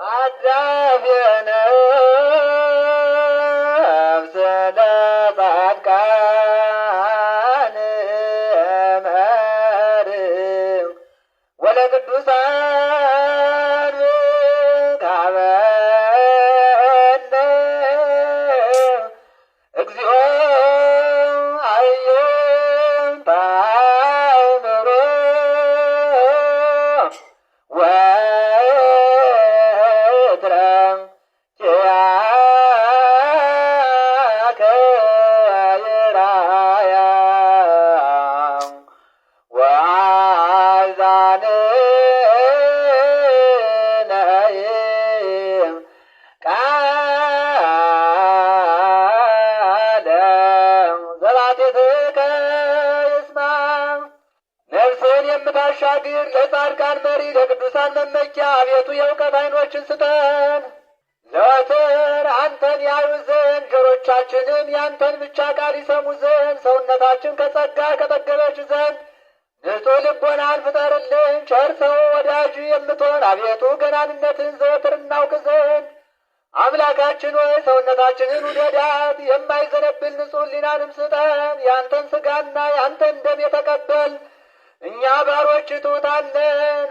አዳፌ ነፍስ ለጻድቃን መርም ወለቅዱሳን ካበነ እግዚኦ አየን ታእምሮ ወትረ ኪያከ ይራያ ወአዛንነ ቃለ ዘባቴትከ ይስማ። ነፍስን የምታሻግር ለጻድቃን መሪ ለቅዱሳን መመኪያ አቤቱ የእውቀት ዓይኖችን ስጠን። ዘወትር አንተን ያዩ ዘንድ ጆሮቻችንም ያንተን ብቻ ቃል ይሰሙ ዘንድ ሰውነታችን ከጸጋ ከጠገበች ዘንድ ንጹሕ ልቦናን ፍጠርልን። ቸር ሰው ወዳጅ የምትሆን አቤቱ ገናንነትን ዘወትር እናውቅ ዘንድ አምላካችን ሆይ ሰውነታችንን ውደዳት። የማይዘነብል ንጹሕ ሕሊናንም ስጠን። ያንተን ሥጋና ያንተን ደም የተቀበል እኛ ባሮች ትሑታን ነን።